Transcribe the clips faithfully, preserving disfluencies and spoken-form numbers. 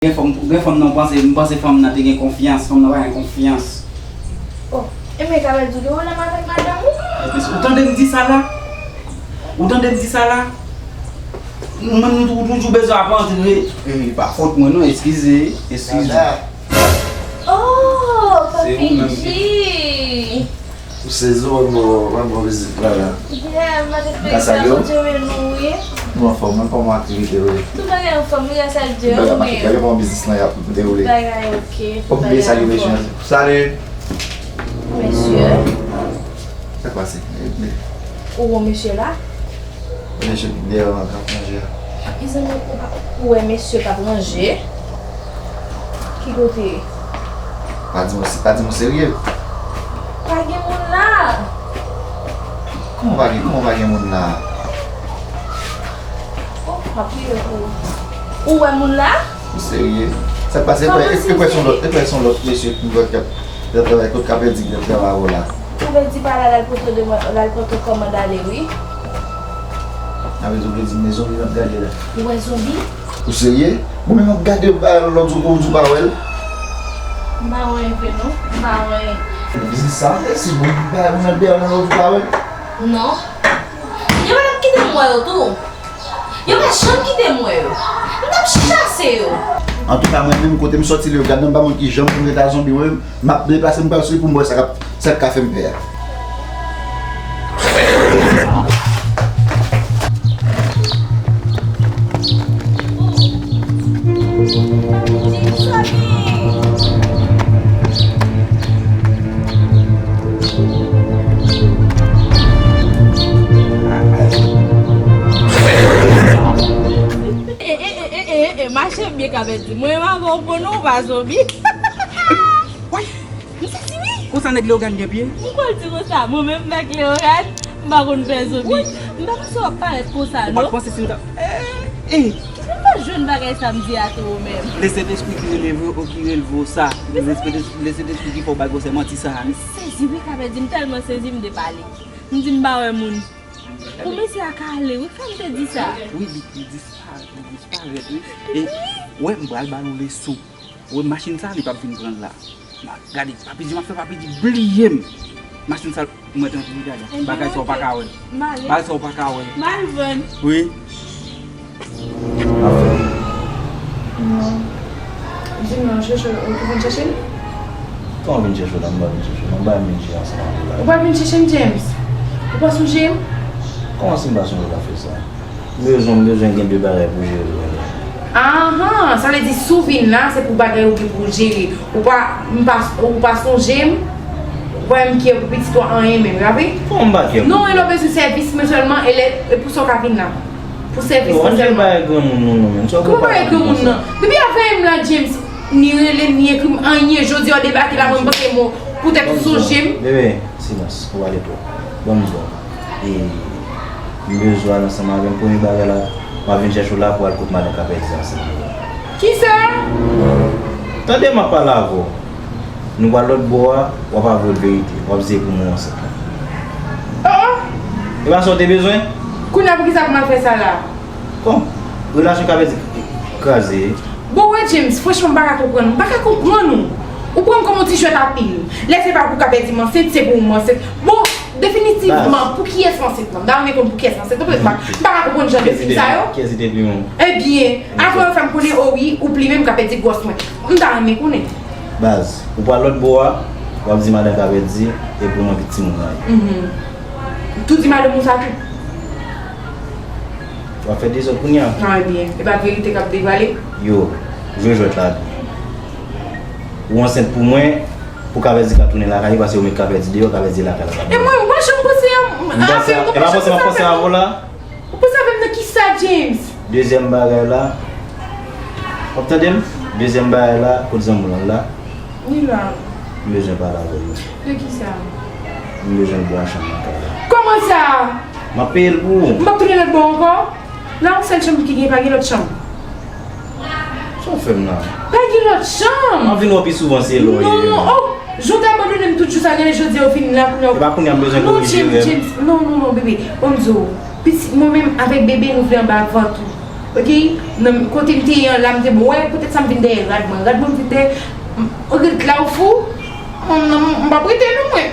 Gen fanm, gen fanm nan, m panse, m panse fanm nan te gen konfyans, fanm nan pa gen konfyans. Oh, e men ka di w gen pwoblèm avèk madanm ou? Epi, ou tande m di sa la? Ou tande m di sa la? Mwen, nou tou, toujou bezwen ap antre. E, pa fòt mwen, non, eskize, eskize. Oh, Papi G! Ou sezi w, mwen, mwen, mwen vizit la, la. Yeah, m pa t espere sa, Bondye renmen w, wi. Nou anfòm, mwen, kòman aktivite yo ye? Tout bagay anfòm, wi, gras a Dye, ou menm? Bagay, bagay, kòman biznis lan y ap dewoule? Bagay oke, tout bagay anfòm. Oke, salye mesye. Salut. Mesye. Sa k pase? Ou wè mesye la? Mesye ki dèyè w k ap ranje a. Mezanmi, ou pa, ou wè mesye k ap ranje? Ki kote? Pa di m, pa di m serye. Pa gen moun la. Kòman pa gen, kòman pa gen moun la? Oh, papi, ou, ou wè moun la? Ou serye? Sa k pase? Kòman se serye? E kwè se yon lòt, e kwè se yon lòt mesye ki vòt k ap, k ap travay, kot k ap di k ap travay avè w la? Ou vle di pa la, l al poto de mwen, l al poto kòmand ale, wi. Sa vle di w vle di m gen zonbi m ap gade la? Ou wè zonbi? Ou serye? Bon, men m ap gade, ba, lòt jou, ou di w pa wè l? M pa wè l vre, non. M pa wè. Biznis sa, si bon, ba, moun nan dèyè w nan lòt jou pa wè l? Non. Yo pa t ap kite m wè yo tou. Yo pa janm kite m wè yo. M t ap chase yo. Antouka, mwen menm, kote m sòti, Leyogàn nan, m pa konn ki jan pou m rete a zonbi, mwen menm, m ap deplase m pral sou li pou m wè sa k ap, sa k ka fè m pè a. E, e, e, e, e, e, mache byen kapèdi. Mwen menm avè w bon non, ou pa zonbi. Woy! M sezi wi! Konsa nèg Leyogàn gen pye? M kwè l di konsa, mwen menm nèg Leyogàn, m pa konn pè zonbi. Woy! M pa panse w ap parèt konsa non. Ou pa t panse si m ta, eh, eh! Kisa m pa jwenn bagay sa m di a tou ou menm? Lesentespri ki releve w, ki releve w sa. Lesentespri, Lesentespri ki fè w bay gwosè manti sa. M sezi wi, kapèdi, m tèlman sezi m te pale. M di m pa wè moun. Pou mesye a ka ale wi, fè m te di sa. Wi, li, li dispa-, li disparèt wi. E, wè, m pral ba nou leson. Wè machin sa, li p ap vin pran l la. M ap gade, Papi G, m ap fè Papi G bliye m. Machin sa, mwen te anvi gade. Bagay sa w pa ka wè. Bagay sa w pa ka wè. M al vann. Wi. Non. Di m non, chèche, ou vin chèche m? Kòman vin chèche w la? M pa vin chèche w non, m pa vin chèche ansanm avè w la. Ou pa vin chèche m, James? Ou pa sonje m? Kòman si m pa sonje w ka fè sa? M bezwen, m bezwen gen de bagay pou jere pou mwen. Ahan, sa vle di si w vin la, se pou bagay ou gen pou w jere. Ou pa, m pa, ou pa sonje m? Ou pa menm kè pou pitit ou anyen menm, pa vre? Kòman m pa kè pou... Non, e lè w bezwen sèvis mwen sèlman, e lè, e pou sa w ka vin la. Pou sèvis mwen sèlman. Non, ann jere bagay granmoun nou, non, menm. Kòman bagay granmoun nan? Depi avè m la, James, ni rele m, ni ekri m, anyen, jodi a w debake la, mwen m panse m poutèt ou sonje m. Bebe, silans, ou pale twòp. Ban m di w. E, m bezwen w al ansanm avè m. Premye bagay la, m ap vin chèche w la pou w al kot madan Kapèdi ansanm avè m. Kisa? Tande, m ap pale avè w. Nou pral lòt bò a, w ap avwe l verite. W ap di se pou mwen w ansent la. Oh, oh. E pa sa w te bezwen? Kounye a poukisa pou m al fè sa la? Bon, relasyon Kapèdi kraze. Bon, wè, James, franchman, m pa ka konprann ou. M pa ka konprann ou. Ou pran m kòm yon ti jwèt a pil. Lè se pa pou Kapèdi m ansent, se pou ou m ansent. Bon, definitivman, pou kiyès m ansent lan? M ta renmen konn pou kiyès m ansent. Anfen, m pa, m pa ka konprann jan de fim sa yo. Kiyès ki te pli moun? Ebyen, apre yo fè m konnen, o wi, ou pli menm Kapèdi gwòs mwen. M ta renmen konnen. Baz, ou pral lòt bò a, w ap di madan Kapèdi, e pou mwen pitit timoun nan ye. Mhm. Tou di madanm ou sa tou? W ap fè dezòd kounye a? Ah, ebyen, e pa verite k ap devale? Yo, jwe jwèt la byen. Ou ansent pou mwen, pou Kapèdi ka tounen lakay li, paske yo met Kapèdi deyò, Kapèdi lakay la. E mwen, m pa janm panse a, m, m panse a, e pa panse m ap panse avè w la? Ou panse avè m nan kisa, James? Dezyèm bagay la, w ap tande m? Dezyèm bagay la, kot zanmi w lan la? Li la. M bezwen pale avè l. De kisa? M bezwen l bò a chanm nan kay la. Kòman sa? M ap peye l pou ou. M p ap tounen lòt bò ankò. La yon sèl chanm ki gen, pa gen lòt chanm. Sa w fè m la? Pa gen lòt chanm. M ap vin wè w pi souvan, se lè w ye. Non, oh, jan w te abandone m tout jou sa, genlè jodi a w vin la kounye a. E pa kounye a m bezwen korije erè m. Non, James, James, non, non, non, bebe. Ban m di w, pitit mwen menm avèk bebe nou vle anba vant ou. Ok, nan kote m te ye an la, m te bon, wè, poutèt sa m vin dèyè rad mwen. Rad mwen m vin dèyè, m, rete la ou fou? M, m, m p ap rete non mwen.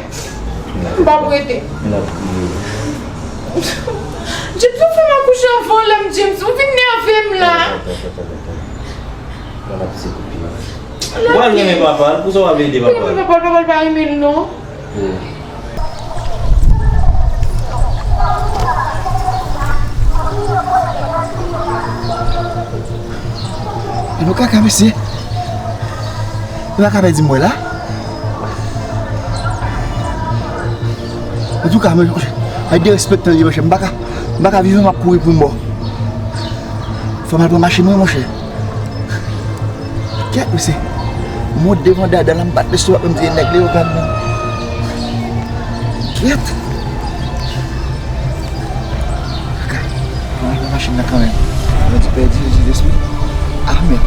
M p ap rete. James, ou fè m akouche anvan lè m, James, ou vin nève m la. Ou al renmen papa l, pou sa w ap ede papa l. Papa l, papa l pa renmen l non. E nou kaka, mesye. Nou pa ka pèdi m wè la. Antouka, mwen, ay derespektan li, monchè. M pa ka, m pa ka viv, m ap kouri pou mò. Fò m al pran machin mwen, monchè. Kèt, mesye. Mwen devan dada la, m bat lestomak mwen, m di nèg leyogan nan. Kèt. Kaka. Mwen al pran machin nan kanmenm. Mwen di pèdi, di lespri. Amèn.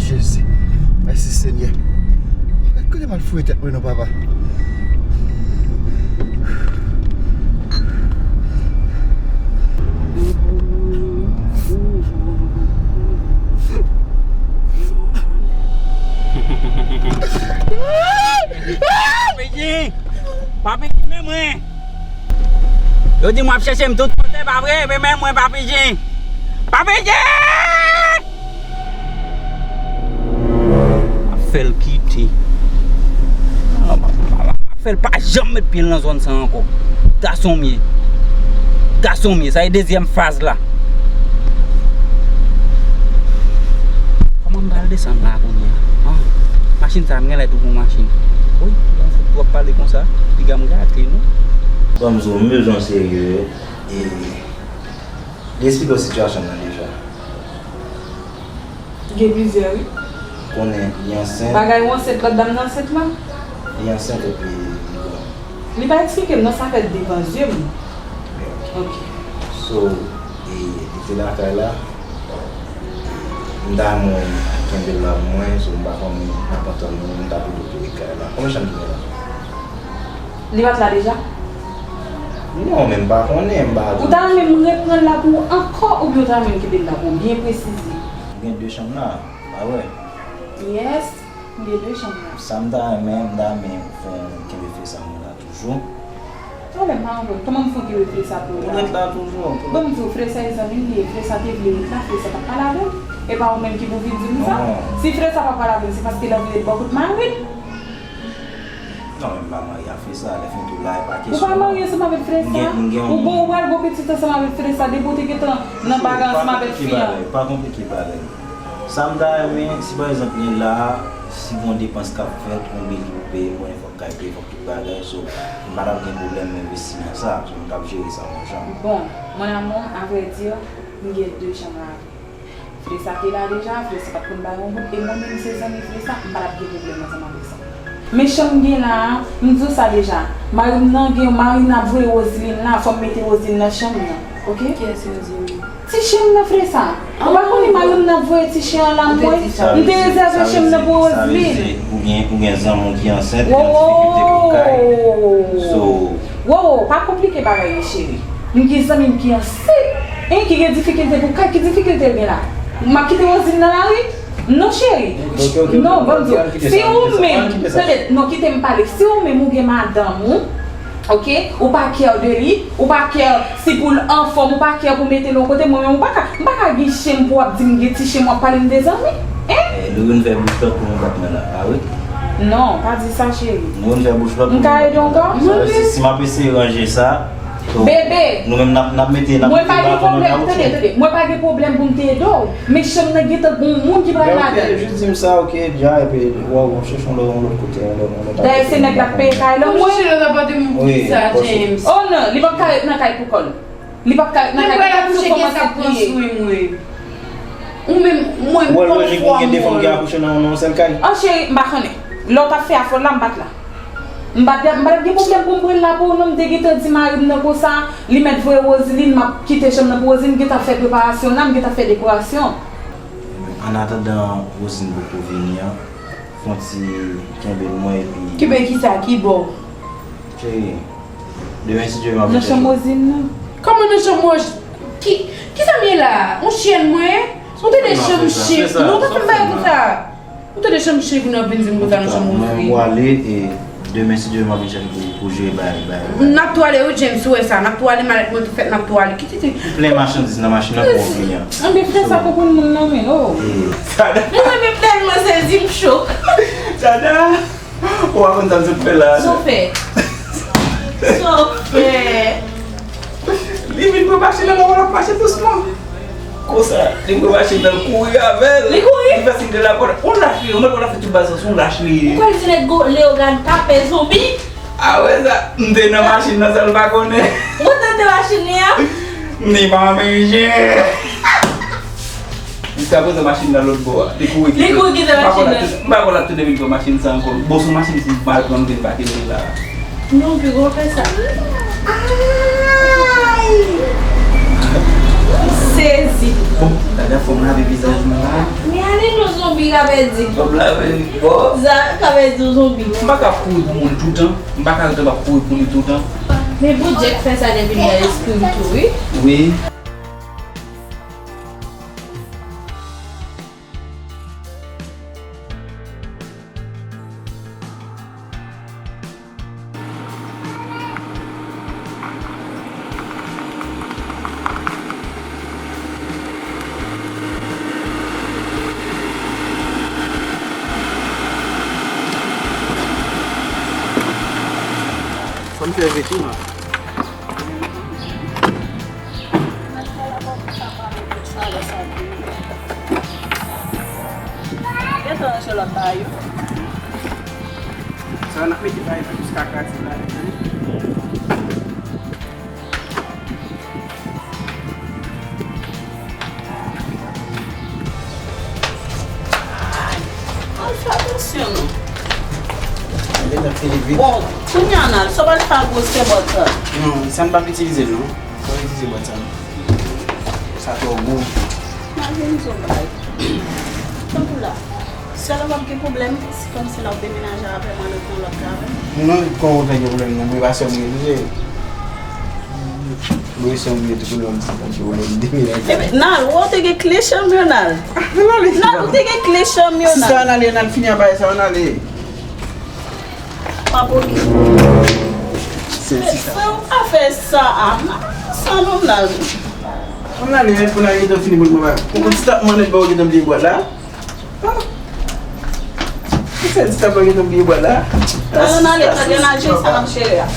Jezi, mèsi Senyè. Gad kote m al foure tèt mwen non, papa. Papi Jim! Papi Jim, men mwen! Yo di m w ap chèche m tout kote, pa vre? Men men mwen, Papi Jim! Papi Jim! Ap fè l kite. Ap fè l pa janm met pye l nan zòn sa ankò. Gason m ye. Gason m ye. Sa e dezyèm faz la. Kòman m pral desann la kounye a? Ah, machin sa, m genlè tou gon machin. Wi, piga m fout twòp pale konsa, piga m gate, non? Ban m di w, m bezwen w serye, e, li esplike w sitiyasyon m nan deja. Gen plizyè, wi. Konnen li ansent. Bagay ou ansent, lòt dam nan ansent lan? Li ansent epi li granmoun. Li pa eksplike m non, sa fèt devan zye m. Ok. So, e, li te lakay la. M ta renmen w kenbe l la pou mwen, so m pa konnen n ap antann nou, m ta plito kenbe l kay la. Konbyen chanm ki gen la? Li pa t la deja? Non, men m pa konnen, m pa... Ou ta renmen m reprann l la pou ou ankò, oubyen ou ta renmen m kenbe l la pou ou? Byen presize. M gen de chanm la, pa vre? Yes, m gen de chanm la. Sa m ta renmen, m ta renmen fè w kenbe frè sa mwen la toujou. Pwoblèm pa anpil. Kòman m fè w kenbe frè sa pou ou la? Ou ret la toujou. Bon, m di w, frè sa e zanmi m li ye. Frè sa te vle ret la, frè sa pa t pale avè m. E pa ou menm ki pou vin di m sa. Non. Si frè sa pa pale avè m, se paske l anvi ret bò kot mari l. Non, men m pa marye ak frè sa, lè fin tou la, e pa kesyon. Ou pa marye ansanm avèk frè sa? M gen, m gen yon... Ou bon, ou pral gon pitit ansanm avèk frè sa, depi w te gentan nan bagay ansanm avèk fi a. Pa konplike bagay, pa konplike bagay. Sa m ta renmen, si pa egzanp li la, si gon depans k ap fèt, gon bil ki pou peye, mwen fòk kay peye, fòk tout bagay, so, m pa t ap gen pwoblèm envesti nan sa, so, m t ap jere sa yon jan. Bon, mon amour, à vrai dire, m gen de chanm la. Frè sa te la deja, frè sa pa t konn bay yon goud, e mwen menm se zanmi frè sa, m pa t ap gen pwoblèm ansanm avèk sa. Men chanm m gen la a, m di w sa deja, mari m nan gen, mari m nan ap voye Roseline la, fò m mete Roseline nan chanm nan, oke? Kiyès Roseline? Ti chen m nan frè sa. Ou pa konnen mari m nan ap voye ti chen an la mwen? M te rezève chen m nan pou Roseline. Ou gen, ou gen zanmi w ki ansent, ki an difikilte pou kay. So, wo, wo, pa konplike bagay yo, cheri. M gen zanmi m ki ansent, en, ki gen difikilte pou kay. Ki difikilte l gen la? M ap kite Roseline nan lari? Non, cheri. Non, ban m di w. Si ou menm, tande, non, kite m pale. Si ou menm ou gen madanm ou, Ok? Ou pa care de li, ou pa care si pou l anfòm, ou pa care pou mete l yon kote, mwen menm, ou pa ka, m pa ka gen chen m pou w ap di m gen ti chen m w ap pale m de zanmi. Hein? Eh, nou vin fè bouch lòk pou nou bat mwen la, pa vre? Non, pa di sa, cheri. Nou vin fè bouch lòk pou nou bat mwen la. M ka ede w ankò? Sa vle di, si m ap eseye ranje sa, so, bebe, nou menm n ap, n ap mete, n ap mete baton nan kawotchou. Mwen pa gen pwoblèm, tande, tande. Mwen pa gen pwoblèm pou m te ede w. Men chanm nan gentan gon moun ki pral ladan l. Ok, jis di m sa, ok, dja, epi w a, w a chèche yon lòt, yon lòt kote, yon lòt, yon lòt. Dayè, se nèg la k peye kay lan mwen. Mwen chèche lòt apatman pou kisa, James? Oh non, li p ap ka ret nan kay pou kò l. Li p ap ka ret nan kay pou kò l, sou kòmanse kriye. Ou menm, mwen, m pa fwa mwen. Ou wè lojik pou gen de fanm ki akouche nan, nan yon sèl kay? Oh, cheri, m pa konnen. Lè w t ap fè afè w la, m pa t la. M pa t, m pa t gen pwoblèm pou m pran l la pou ou non, m te gentan di mari m nan konsa, li mèt voye Roseline, m ap kite chanm nan pou Roseline, gentan fè preparasyon la, m gentan fè dekorasyon. An atandan Roseline poko vini an, fè yon ti kenbe l mwen epi. Kenbe kisa? Ki bò? Cheri, demen si Dye vle m ap vin chèche w. Nan chanm Roseline nan? Kòman nan chanm Roseline? Ki, kisa m ye la? Yon chyèn mwen? Ou tande chanm chen? Non, pa fè m bagay konsa. Ou tande chanm chen pou n ap vin di m konsa nan chanm Roseline? Antouka, mwen m prale e demen si Dye vle m ap vin chèche pou, pou jere bagay, bagay, bagay. N ap tou ale wi, James, ou wè sa. N ap tou ale, malèt mwen tou fèt, n ap tou ale. Ki ti ti? Plen machandiz nan machin nan pou w vini an. Anben, frè sa konprann moun nan men, oh. Mwen menm tèlman sezi, m cho. Dada, ou pa konn sa m sot fè la. Sa w fè? Sa w fè? Li vin pran machin nan, lè w wè l ap mache dousman. Konsa, li pran machin nan, l kouri avè l. Li kouri? Li fè siy de lapòt. On lach li, on mèt wè l ap fè tout bagay sa, se on lach li ye. Ou kwè l se nèg go-, Leyogàn tape zonbi? Apre sa, m te nan machin nan san l pa konnen. Ou te nan machin li a? Li pa menm jen. Jiskaprezan machin nan lòt bò a. Li kouri kite. Li kouri kite machin nan. M pa kwè l ap tounen vin pran machin sa ankò. Bon, se yon machin ki mal pran, m vin pake l la. Non, piga w fè sa. Ay! M sezi. Bon, Dada, fò m lave vizaj mwen la. Men ale non, zonbi la pèdi. Fò m lave, bon. Sa ka pèdi yon zonbi. M pa ka kouri pou moun toutan. M pa ka rete m ap kouri pou li toutan. Men bon, Jack fè sa depi l nan espri m tou, wi. Wi. Fò n fè vit wi, non. Gentan ranje lòt bagay yo. Sa n ap mete bagay pou jiska kati la. Al fè atansyon non. Gentan fini vit. Bon, kounye a n al, sa w pral fè ak gwosè bòt sa? Non, sa m p ap itilize l non. Fò w itilize bòt sa non. Sa twò gou. N al vin di w bagay. Tankou la. Sè la p ap gen pwoblèm, se kòmsi l ap demenaje avè m, al ret nan lòt travay. Non, kòman w fè gen pwoblèm nan? Mwen pa sè w m ye tou, se. Mwen sè w m ye tou, kounye a m di, m pa gen pwoblèm, m demenaje. Ebyen, n al, ou te gen kle chanm yo, n al. N al, ou te gen kle chanm yo, n al. Si sa, n ale, n al fini a bagay sa, n ale. Pa poke. Frè, ou pa fè sa a. Sa nou nan. Ann ale, men pou n al gentan fini pou nou ba. Ou konn ti tap mannèt ba ou gentan bliye bwat la? Ah. Ou fè ti tap la gentan bliye bwat la? Ann ale, tande n al jwenn sa n ap jere a.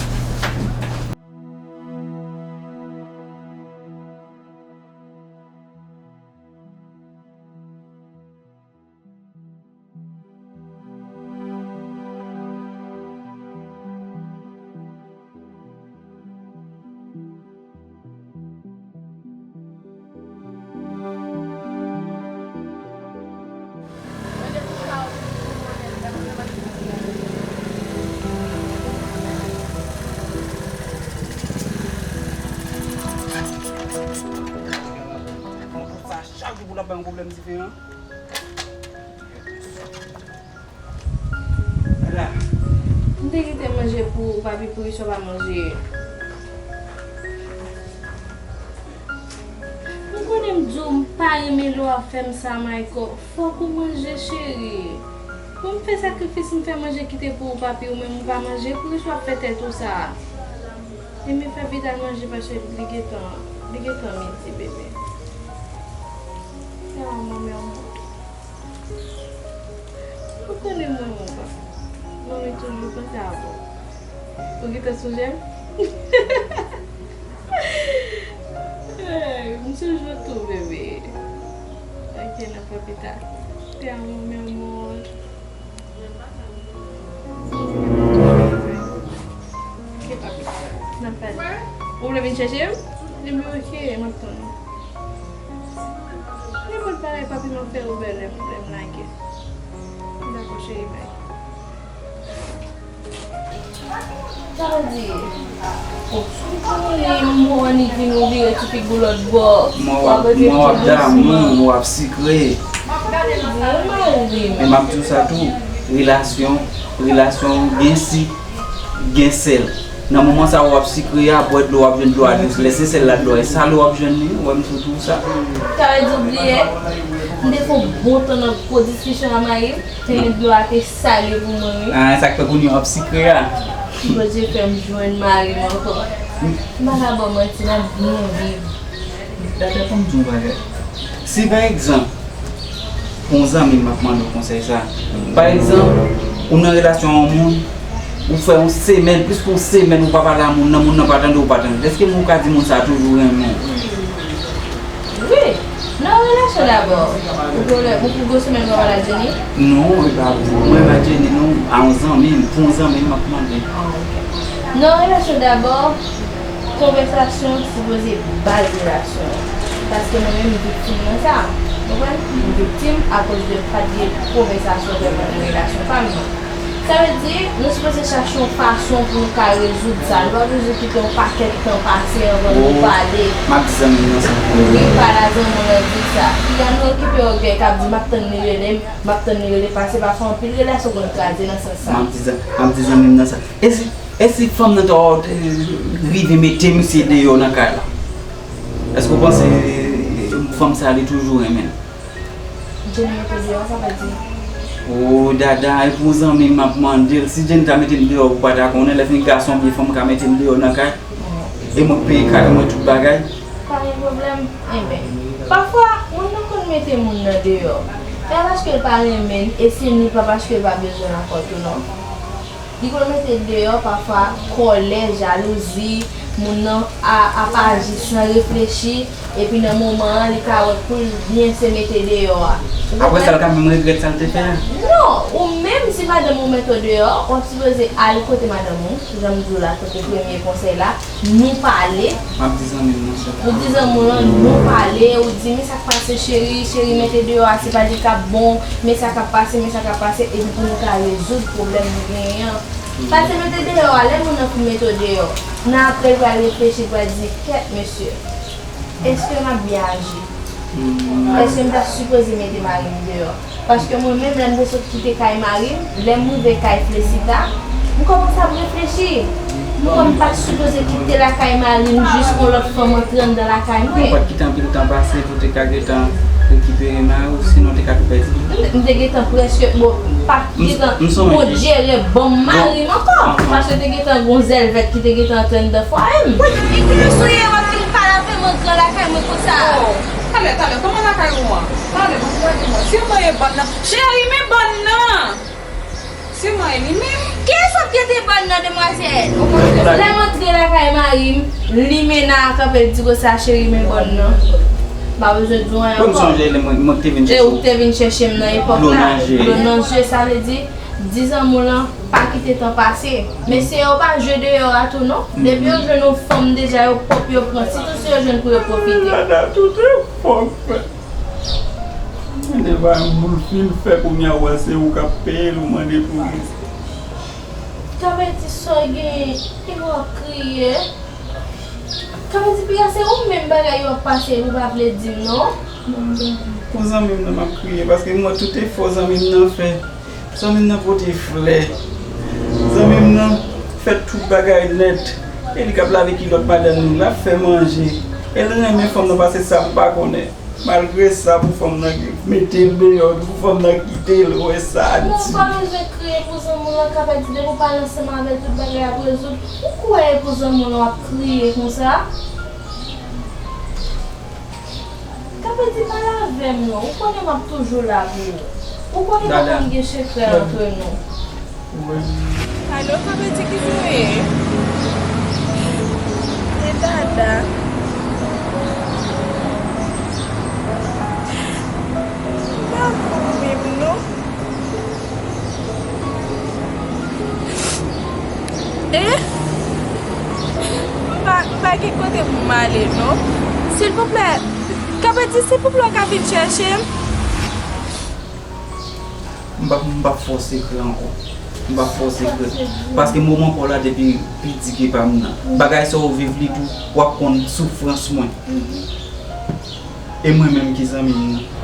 Sa chak jou pou l ap bay yon pwoblèm diferan. Ala. M te kite manje pou ou, papi, pouri sa w pa manje. Ou konnen m di w m pa renmen lè w ap fè m sa, Michael. Fòk ou manje, cheri. Bon, m fè sakrifis, m fè manje kite pou ou, papi, ou menm ou pa manje, pouri sa w ap fè tèt ou sa a? Enben fè Pita manje paske li gentan, li gentan midi, bebe. Te amo, mi amor. Ou konnen mwen, mwen pa. Manmi toujou panse avè w. Ou gentan sonje m? Hey, m sonje w tou, bebe. Ok, nan fè Pita. Te amo, mi amor. Ok, papi. N ap pale. Ou vle vin chèche m? Ebyen, ok, m ap tann ou. Nenpòt bagay, papi, m ap fè ou bèlè, lè m lage. Dakò, cheri, bay. Sa vle di, oh, si w konnen m wè annik vin ou vire ti figi w lòt bò, w ap reflechi. Mwen w ap damou, w ap sikre. Gade l di, ou mari m. Men m ap di w sa tou, relasyon, relasyon gen sik, gen sèl. Nan moman sa a w ap sikre a, bwè dlo, w ap jwenn dlo a dous. Lè se sèl la, dlo a e sale, w ap jwenn li, ou wè m sou tou sa. Sa vle di w bliye, m te fè yon bon tan nan gwo diskisyon a mari m, te men dlo a te sale pou mwen, wi. Ah, sa k fè kounye a w ap sikre a. Bondye fè m jwenn mari m ankò. M pa ka ba w manti, n ap byen viv. Dada, ban m di w yon bagay. Si pa egzanp, pou yon zanmi m, m ap mande w konsèy sa. Pa egzanp, ou nan relasyon a yon moun, ou fè yon semèn, plis ke yon semèn, ou pa pale a moun nan, moun nan pa tande w, pa tande. Èske moun ka di moun sa a toujou renmen w? Wi, nan relasyon dabò. Ou pwoblèm, ou pou gwo semèn ou pa pale a Jenny? Non, e pa mwen, e pa Jenny, non. A yon zanmi m, pou yon zanmi m, m ap mande. Ah, ok. Nan relasyon dabò, konvèsasyon sipoze baz relasyon an. Paske mwen menm, m viktim nan sa. Ou konprann? M viktim akoz de pa t gen konvèsasyon vrèman nan relasyon pa m nan. Sa vle di, nou sipoze chache yon fason pou nou ka rezoud sa. Nou pa bezwen kite yon pakèt tan pase anvan nou pale. M ap di zanmi m nan sa. Wi, pale a zanmi w lan, di l sa. Piga nou okipe ògèy k ap di, "M ap tann li rele m, m ap tann li rele m." Paske pafwa, anpil relasyon konn kraze nan sans sa. M ap di zan-, m ap di zanmi m nan sa. E si, e si fanm nan ta, eh, rive mete misye deyò nan kay la? Èske w panse, eh, fanm sa a li toujou renmen l? Jenny mete deyò, sa vle di? O, Dada, e pou zanmi m m ap mande l. Si Jenny ta mete m deyò, ou pa ta konnen, lè fini gason oubyen fanm ka mete m deyò nan kay. E mwen k peye kay mwen, tout bagay. Pa gen pwoblèm. Enben, pafwa, moun nan konn mete moun nan deyò. E pa paske l pa renmen n, e si ni pa paske l pa bezwen l ankò tou non. Li konn mete deyò pafwa kòlè, jalouzi, moun nan a-, ap aji san reflechi, epi nan moman an, li ka wè pou l byen se mete deyò a. Apre sa, l ka menm regrèt sa l te fè a? Non, ou menm, si madanm ou mete w deyò, w ap sipoze al kote madanm ou, jan m di w la, tankou premye konsèy la, nou pale. M ap di zanmi m nan sa. Ou di zanmi w lan, nou pale, ou di, "Men sa k pase, cheri, cheri mete deyò a, se pa li k ap bon, men sa k ap pase, men sa k ap pase," epi pou nou ka rezoud pwoblèm nou genyen an. Pase mete deyò a, lè moun nan fin mete w deyò, nan apre l pral reflechi, l pral di, "Kèt, mesye, èske m ap byen aji?" Èske m ta sipoze mete mari m deyò? Paske mwen menm, lè m te sot kite kay mari m, lè m rive kay Flesita, m kòmanse ap reflechi. M wè m pa t sipoze kite lakay mari m jis yon lòt fanm antre anndan lakay mwen. Ou pa t kite anpil tan pase pou te ka gentan rekipere mari w, sinon te ka tou pèdi. M, m te gentan prèske, bon, pa gentan, m sonje. Bondye reban m mari m ankò. Paske te gentan gon zèl vèt ki te gentan antre anndan fwaye m. Wi, e kilès ou ye, w ap vin pale avè m antre lakay mwen konsa? Talè, talè, kòman lakay ou an? Talè, mwen gade mwen. Se mwen e bòn nan. Cheri, men bòn nan! Se mwen e li menm. Kiyès ap gete bòn nan, demwazèl? Lè m antre lakay mari m, li men nan a kanpe, l di konsa, cheri, men bòn nan. M pa bezwen di w anyen ankò. Mwen sonje lè mwen, mwen te vin chèche w. E ou te vin chèche m nan epòk la. Dlo nan je. Dlo nan je, sa vle di, di zanmi w lan, pa kite tan pase. Mesye yo pa jwe deyò a tou non. Depi yo jwenn yon fanm deja, yo pòp yo pran. Sitou si yo jwenn pou yo pwofite. Dada, tout e fanm. Mande pa yon boul fil fè kounye a w wè se ou k ap peye l ou mande pou li. Kabèti sa w gen, e w ap kriye. Kabèti piga se ou menm bagay yo ap pase ou pa vle di m non. Pou zanmi m nan m ap kriye paske m wè tout efò zanmi m nan fè. Zanmi m nan pote flè. Zanmi m nan fè tout bagay nèt. E li k ap lave kilòt madanm nou, l ap fè manje. E l renmen fanm nan pase sa m pa konnen. Malgre sa, pou fanm nan mete l deyò, pou fanm nan kite l, ou wè sa a di. Non, ou pa bezwen kriye pou zanmi w lan, Kapèdi, depi w pale ansanm avè l, tout bagay ap rezoud. Ou kwè e pou zanmi w lan w ap kriye konsa? Kapèdi, pale avè m non, ou konnen m ap toujou la pou ou. Ou konnen pa konn gen sekrè antre nou. Alo, Kapèdi, kijan w ye? E Dada. M pa bon menm non. E? M pa, m pa gen kote pou m ale non. Silvouplè, Kapèdi, silvouplè, w ka vin chèche m? M p ap, m p ap fè w sekrè ankò. M p ap fè w sekrè. Paske moman pa w la depi pi di ke pa m nan. Bagay sa w viv li tou, w ap konn soufrans mwen. E mwen menm ki zanmi m nan.